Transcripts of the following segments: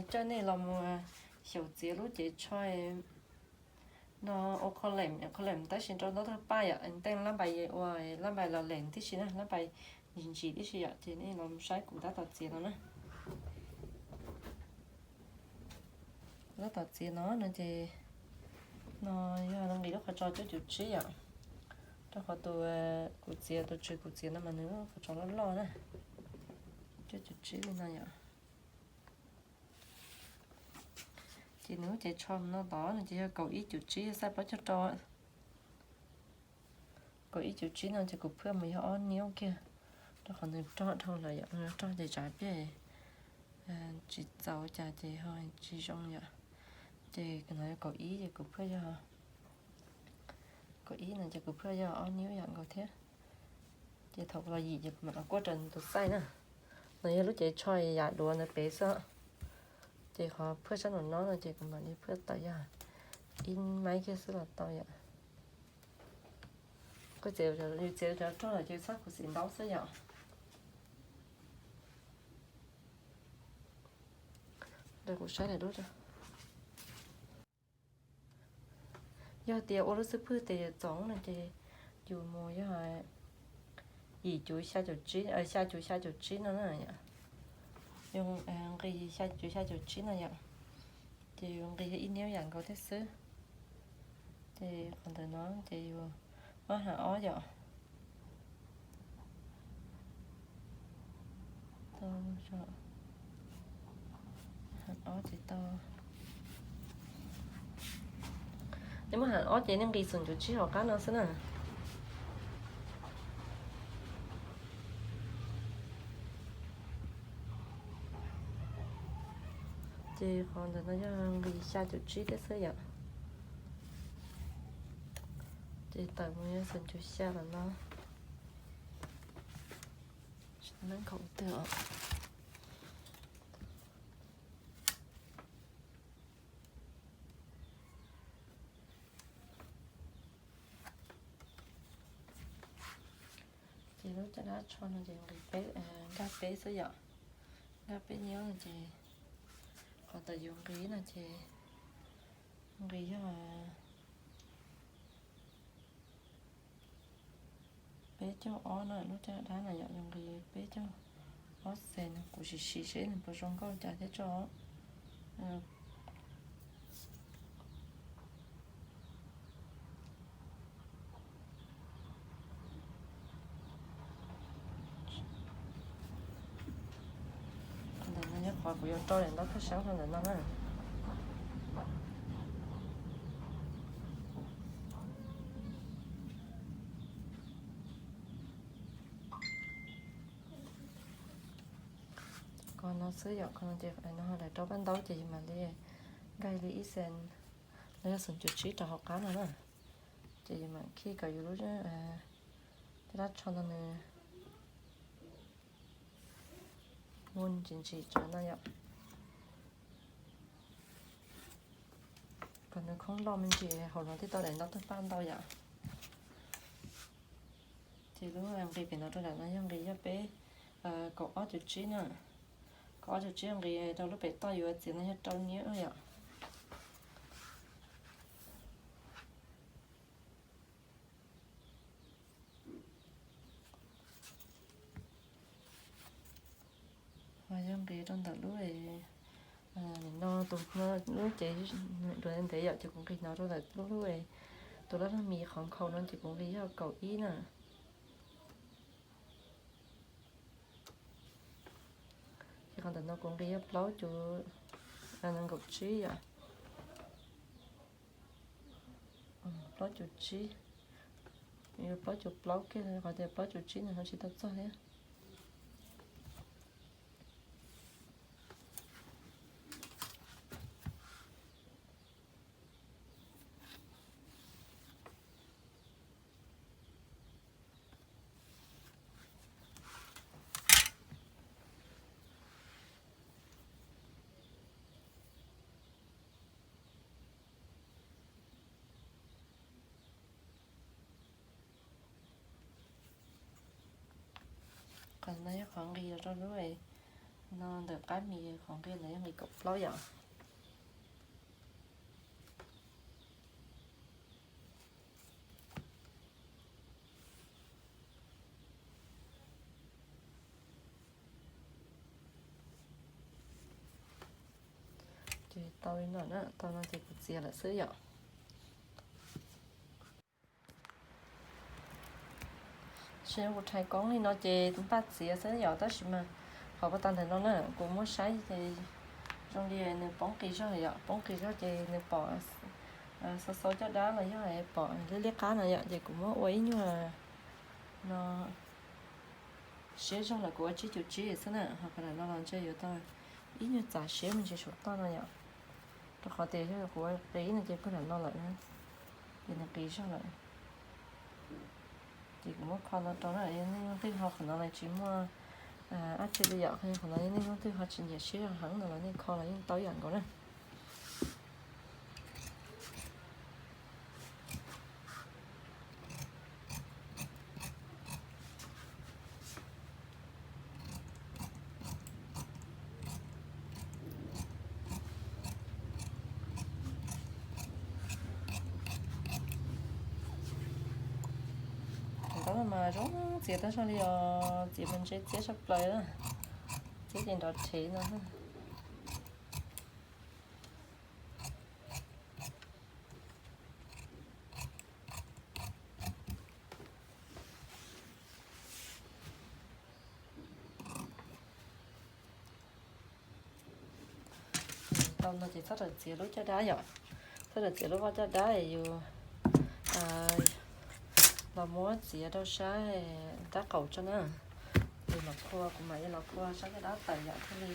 Coj nej los mus xyaum txiav lub cev tsho no ua kho lem, kho lem tab sis rau ntaub thaj paj yom, tej lab npais ua lab npais los lem tib si na, lab npais ntsim ntsim tib si yom, ces nej los saib kuv tab tom txiav no na. Tab tom txiav no no ces no yog nqis lub qhov tsos cuaj cum tsib yom, rau qhov tus kuv txiav, tus tswv kuv txiav no mas nws lub qhov tsos loj loj na, cuaj cum tsib li no yom. Ces nws lub cev tsho no tod no ces yog kaum ib cum tsib, yog size plaub caug rau. Kaum ib cum tsib no ces kuv phaj mus yog ob niub kiag, rau qhov nws rog dhau lawm yom, rog ces tsav pliaj tsis txaus cas ces ho tsis zoo yom. Ces no yog kaum ib ces kuv phaj yog, kaum ib no ces kuv phaj yog ob niub yam nkaus thiab. Ces thaum los yim ces kuv mam los kuaj raws tus size na. No yog lub cev tsho yam duav ntawd pem xwb, ces qhov phaj sab nraum no no ces kuv mam li phaj tawm yog ib maib kiag xwb los tau yom. Kuv txiav, yus txiav cov rog lawm ces txhob khuv xim ntaub xwb yom. Kuv saib daim duab. Yog tias ua lub xub phwj tes yuav txoov no ces yus mus yog yim cuv xya caum tsib, xya cuv xya caum tsib no na. Yus nqis xya cuv xya caum tsib no yom, ces yus nqis yog ib niub yam nkaus thiab xwb. Ces qhov ntawm no ces yus muab ham ob yom. Ham ob ces tau. Nej muab ham ob ces nej nqis xoom cuv tsib hauv qab no xwb na. Ces qhov ntawm no yog nqis xya cuv tsib thiab xwb yom. Ces tawm mus yog xoom cuv xya los no. Neeb khaum twg os. Ces lub caj dab tsho no ces nqis peb, nkag peb xwb yom. Nkag peb nyob ces qhov ntawm yus nqis no ces nqis yog peb caug ob no, lub caj dab no yom, yus nqis peb caug ob xees no, kuv sim sim seb nws puas zoo nkauj cas thiab tso. Ntawm no yog qhov kuv yuav rau daim ntaub thaj sab rau ntawm no na. Qhov no xwb yom, qhov no ces no lawv rau paj ntaub ces yus mam li nkag li ib xees, los yog xoom cuv tsib rau hauv qab no na. Ces yus mam khij kom yus lub caj dab tsho no nws mus ntsim ntsim tso no yom. Kom nws khoob loj me ntsis hauv no thiaj tau daim ntaub thaj paj ntau yom. Ces lub nqis pem no rau nram no yog nqis yog peb kaum ob cuv tsib na. Kaum ob cuv tsib nqis rau lub pem toj yuav txiav no yog rau niub yom. Ho yog nqis rau ntawm lub no tus lub cev duav ntev yom, ces kuv nqis no rau ntawm lub lub tus lab laj mis qhov nkhaus no ces kuv nqis yog kaum ib na. Ces qhov ntawm no kuv nqis yog plaub cuv nees nkaum tsib yom. Plaub cuv tsib, yuav plaub cuv plaub kiag qhov tias plaub cuv tsib no tsis tau txog thiab. Qhov no yog qhov nqis los rau lub No ntawm qab mis qhov nqi ntawd yog nqi kaum plaub yom. Ces tau li no na, tau no ces kuv txiav lawm xwb yom. Seb kuv rhais koob li no ces npaj txiav xwb yom, tab sis mas qhov pas tas ntawm no na kuv muab saib ces zoo li nws poob qis zog yom, poob qis zog ces nws pom xo xo caj dab los yog pom liab liab qab no yom, ces kuv muab ua ib nyuag no siab zog lawm kuv ua tsib cum tsib xwb na, ho qhov ntawm no los ntshe yuav tau ib nyuag txav siab me ntsis saum toj no yom. Rau qhov tias yog kuv ua qis no ces puag nram no lawm na, ces nws qis zog lawm. Ces kuv muab kho no rau na, yog nej leej twg ho qhov no lawm tsis muaj dab tsi li yom, qhov no yog nej leej twg ho tsis nyiam siab zog heev no los nej kho los yeej tau ib yam nkaus na. Thaum ntawd mas zoo txiav tag zog li os, txiav mas ntshe txiab tshaj plaws na, txiab ces nrov rhev no. Tau no ces txhob rawm txiav lub caj dab yom, txhob rawm txiav lub voj caj dab es yus los muab txiav rau sab nrab qaum tso na. Yus los khua, kuv mam li los khua sab caj dab tawm yom thiaj li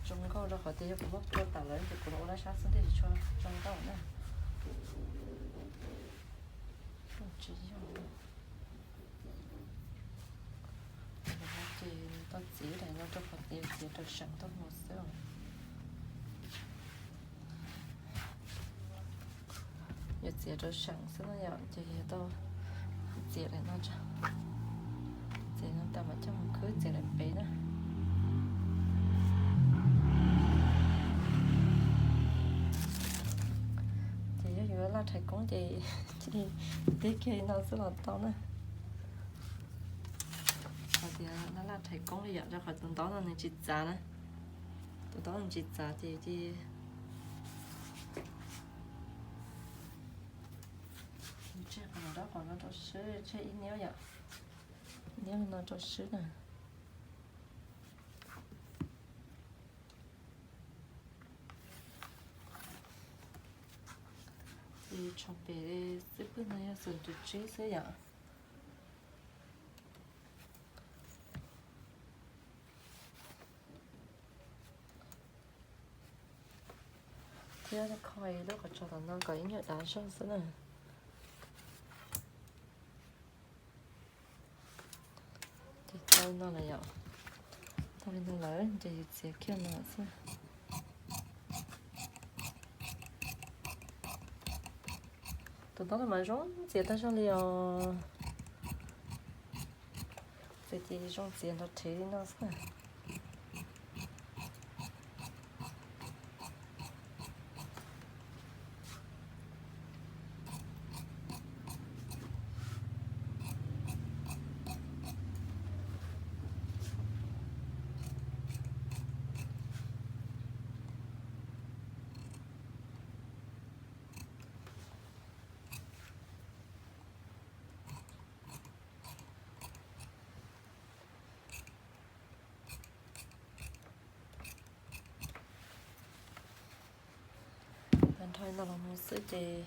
zoo nkauj, rau qhov tias yog kuv muab khua tawm lawm ces kuv los ua lab sab xwb thiaj tsis tshua zoo nkauj na. Tsis yog, ces tau txiav daim no rau qhov tias txiav rau seem tuaj mus xwb. Yog txiav rau seem xwb no yom, ces yog tau txiav daim no tso, txiav no tau mam coj mus khwb txiav daim pem na. Ces yog yus laj rhais koob ces cia li tib kiag li no xwb los tau na. Hais tias laj laj rhais koob li yom, rau qhov tus ntaub no nws tsis txav na, tus ntaub nws tsis txav ces cia li tseg qhov no rau qhov no rau swb, tseg ib niab yom, niab no rau swb na. Ces tshoov pem xwb pwg no yog xoom cum tsib xwb yom. Thiab kho lub qhov tsos tom no kom ib nyuag dav zog xwb na. Ces tau li no lawm yom. Tau li no lawm ces yus txiav kiag no xwb. Tus ntaub no mas zoo txiav tag zog li os. Txiav ces zoo txiav nrov rhev li no xwb na. Tag nrho no los mus xwb ces,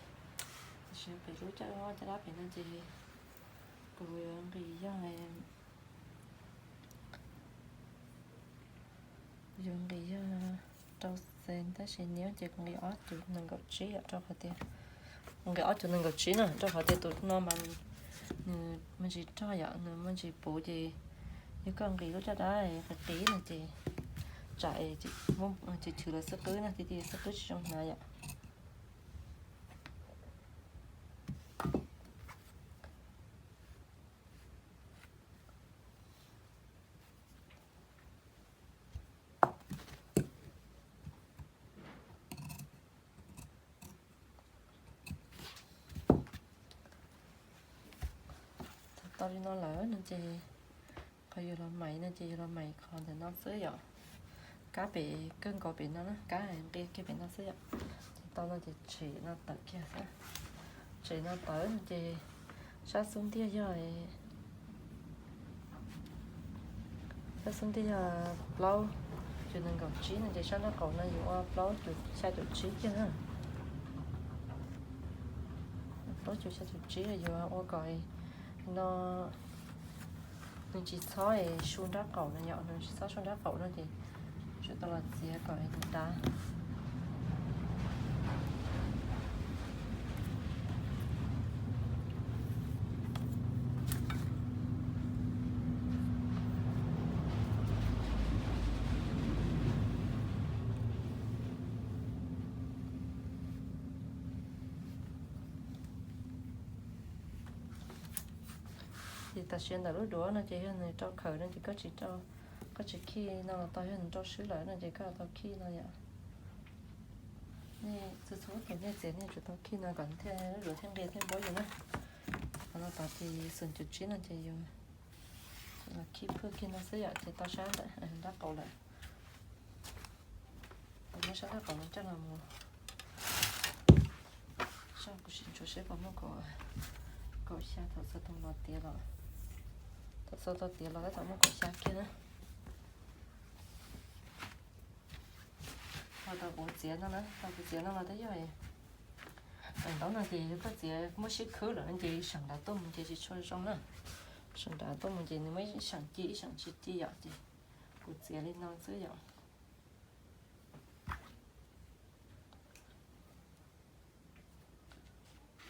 tiam sis pem lub caj dab pem no ces kuv yuav nqis yog, yuav nqis yog rau xees tab sis niab ces kuv nqis ob cum nees nkaum tsib yom, rau qhov tias kuv nqis ob cum nees nkaum tsib na, rau qhov tias tus no mas nws me ntsis rog yom, nws me ntsis puv ces yog koj nqis lub caj dab qis qis no ces tsam ces chwv los xwb qwb na, tiag tiag xwb qwb tsis zoo hnav yom. Tau li no lawm no ces qhov yus los mais no ces yus los mais qhov ntawm no xwb yom. Kab pem kawg nkaus pem no na, kab nqis kiag pem no xwb yom. Ces tau no ces tshem no tawm kiag xwb. Tshem no tawm no ces sab xub ntiag yog, sab xub ntiag yog plaub cum nees nkaum tsib no ces sab nraub qaum no yus ua plaub cum xya caum tsib kiag na. Plaub cum xya caum tsib yuav ua kom no nws tsis txhob su nraub qaum no yom, nws tsis txhob su nraub qaum no ces tsum tau los txiav kom nws dav. Ces tam sim ntawm lub duav no ces yog nws rau khawm no ces koj tsis, koj tsis khij no los tau, yog nws rau swb lawm no ces koj tau khij no yom. Nej txhua txhua tus nej txiav nej tsum tau khij no kom thiaj lub duav thiaj nqis thiaj npaub yus na. Qhov no tod ces xoom cum tsib no ces yus los khij phwj kiag no xwb yom, ces tau sab nraub qaum lawm. Tau muab sab nraub qaum no coj los mus, sab kuv sim ntsuas seb puas muaj kaum xya, thaum txog tau los tiav los, thaum txog tau tiav los tab tom muaj kaum xya kiag na. Ho tau kuv txiav no na, tau kuv txiav no mas twb yog ntaub no ces koj txiav muab sib khwb lawm no ces seem nrad tuaj mus ces tsis tshua zoo na. Seem nrad tuaj mus ces nws muaj ib seem ci ib seem tsis ci yom, ces kuv txiav li no xwb yom.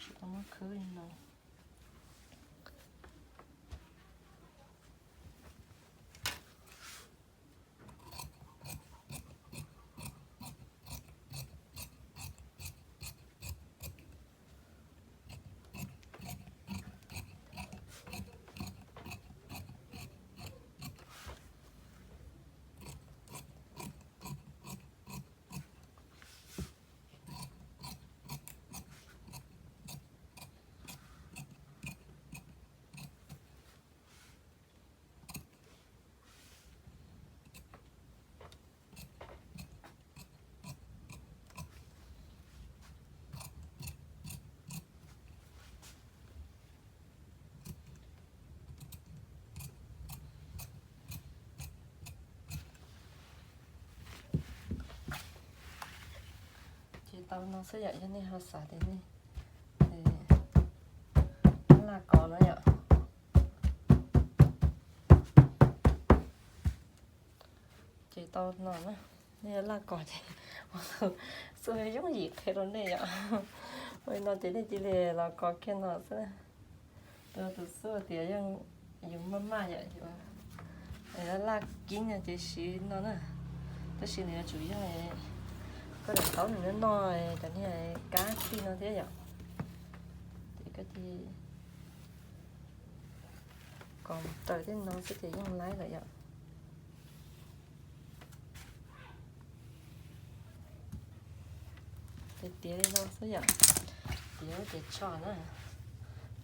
Tsis tau muab khwb li no. Ces tau no xwb yom, yog nej ho xav tias nej laj kos no yom. Ces tau no na, nej laj kos ces ua tus xub yooj yim qhia rau nej yom. Ua li no ces nej cia li los kos kiag no xwb. Ua tus xub tias yeej yus maj maj yom, yus laj kib no ces siv no na. Tab sis nws yuav tsum yog koj daim ntaub nws noj cov niag kab khij no thiab yom. Ces koj cia li kos mus raws tej no xwb ces yeej laib lawm yom. Ces tiav li no xwb yom. Tiav ces tsho na,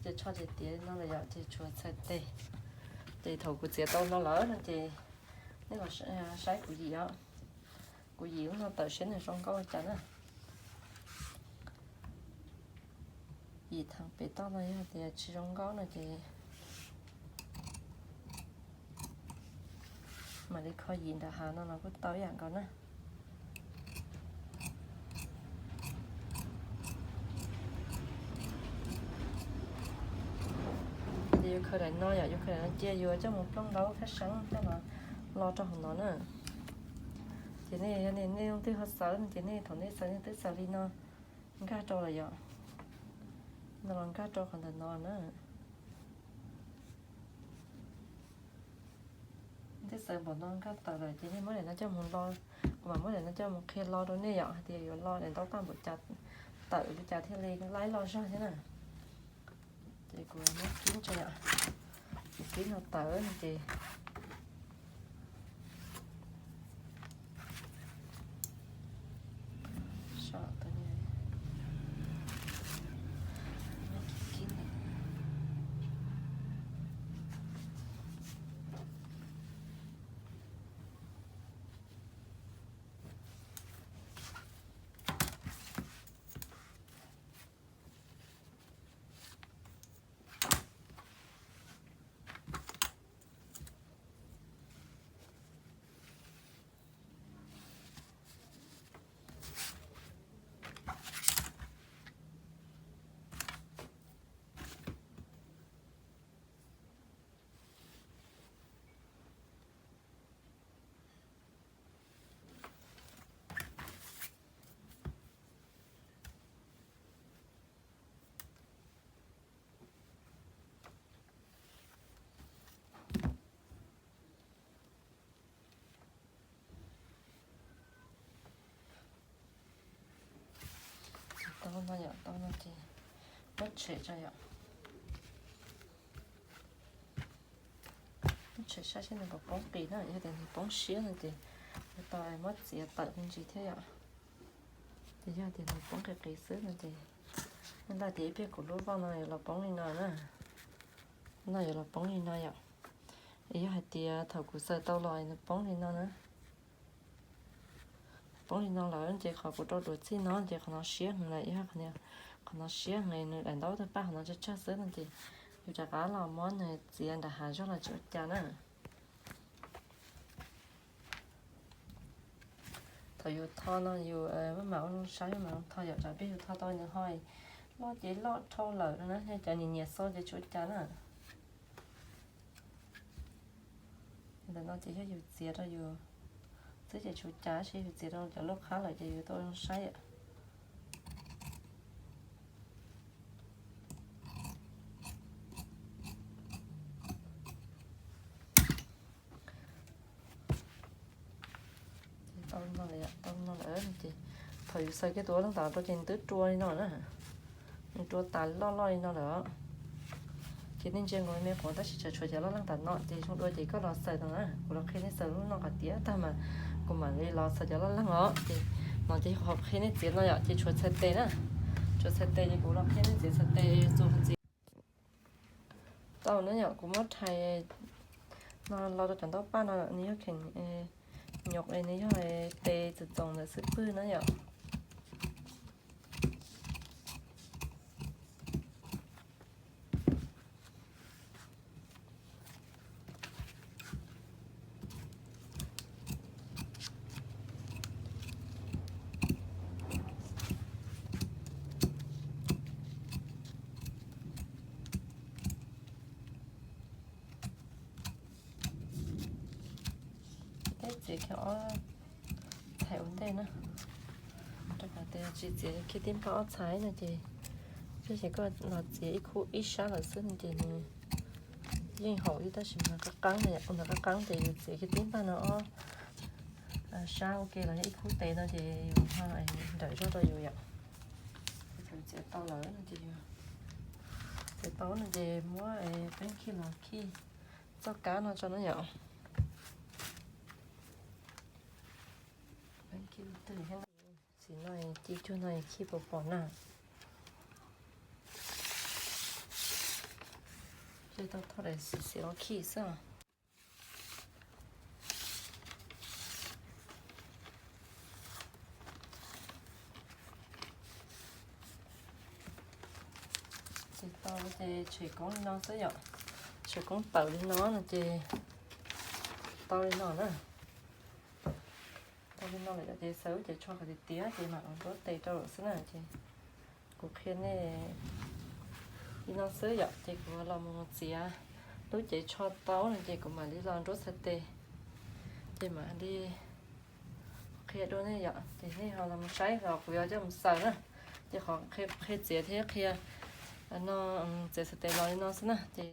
ces tsho ces tiav li no lawm yom, ces tshuav txhais tes. Ces thaum kuv txiav tau no lawm no ces nej los saib kuv yim os. Kuv yim lub no tawm seb nws zoo nkauj li cas na. Yim theem pem toj no yog tias tsis zoo nkauj no ces mam li kho yim nram hav no los kuj tau ib yam nkaus na. Ces yuav khaws daim no yom, yuav khaws daim no cia yuav coj mus plooj ntaub khab seeb coj los lo rau hauv no na. Ces nej, nej leej twg ho xaws no ces nej thaum nej xaws nej twb xaws li no nkag rau lawm yom. No los nkag rau qhov ntawm no na. Twb xaws npaum no nkag tawm lawm ces nej muab daim no coj mus lo, kuv mam muab daim no coj mus qhia lo rau nej yom, hais tias yuav lo daim ntaub tag npaum cas, tawm li cas thiaj li laib loj zog thiab na. Ces kuv muab kib tso yom, kuv kib no tawm no ces so, kib ntawm, Yom, tau no ces muab tshem tso yom. Muab tshem saib seb nws puas poob qis na, yog tias nws poob siab no ces yuav tau muab txiav tawm me ntsis thiab yom. Ces yog tias nws poob qis qis xwb no ces, nyob ntawm tias ib pliag kuv lub voj no yuav los poob li no na. No yuav los poob li no yom. Es yog hais tias thaum kuv xaws tau los nws poob li no na, poob li no lawm ces qhov kuv rau duav txij no ces qhov no siab heev lawm, qhov no siab heev, nws daim ntaub tawg paj qhov no tsawg tsawg xwb no ces yus rov qab los muab nws txiav nram hav zog los tsis ua cas na. Thaum yus tho no yus maj mam ua zoo saib, maj mam ua zoo tho yom, tsam pliag yus tho tau nws ho loj ces loj dhau lawm no na, yog cov nyiam nyiam xo ces tsis ua cas na. Ntawm no ces yog yus txiav rau yus xwb ces tsis ua cas, tab sis yus txiav rau cov loj qab lawm ces yus tau ua zoo saib yom. Tau no lawm, tau no lawm ces thaum yus xaws kiag tus ob leeg ntawd rau ces nws twb rua li no na. Nws rua tas loj loj li no lawm. Ces nej ntsia nkaus me quav tab sis tseem tshuav cov loj leeg ntawm no ces zoo dua ces koj los xaws no na. Kuv los qhia nej xaws lub no kom tiav tag mas kuv mam li los xaws cov loj leeg os. Ces no ces qhov qhia nej txiav no yom, ces tshuav txhais tes na. Tshuav txhais tes ces kuv los qhia nej txiav txhais tes txuas ntxiv. Tau na yom, kuv muab rhais no los rau cov ntaub paj no, nws yog kheem nyuam es nws yog tes txoom txoom ntawm xwb pwg na yom. Teb txiav kiag ob txhais ua ntej na, rau qhov tias tsis txiav kiag tib npaj ob txhais no ces, tab sis koj los txiav ib khub ib sab lawm xwb no ces nws yeej haum ib, tab sis mas qab qeeb, ua ntawd qab qeeb ces yus txiav kiag tib npaj no ob sab ua ke los yog ib khub tes no ces yus ho nrawm zog rau yus yom. Txiav tau lawm no ces, txiav tau no ces muab peeb khij los khij txoj kab no tso na yom. Txiv no ci cuag no khij puas pom na. Ces tau thauj daim xim xim los khij xwb. Ces tau ces tshem koob li no xwb yom. Tshem koob tawm li no no ces tau li no na. Tau li no lawm ces xaws lub cev tsho kom tiav tiav ces mam ua nruab tes rau lawm xwb na. Ces kuv qhia nej li no xwb yom, ces kuv los mus txiav lub cev tsho tau no ces kuv mam li los nruab txhais tes, ces mam li qhia dua nej yom. Ces nej ho los mus saib los kuv yuav coj mus xaws na. Ces qhov qhia txiav thiab qhia no, txiav txhais tes los li no xwb na ces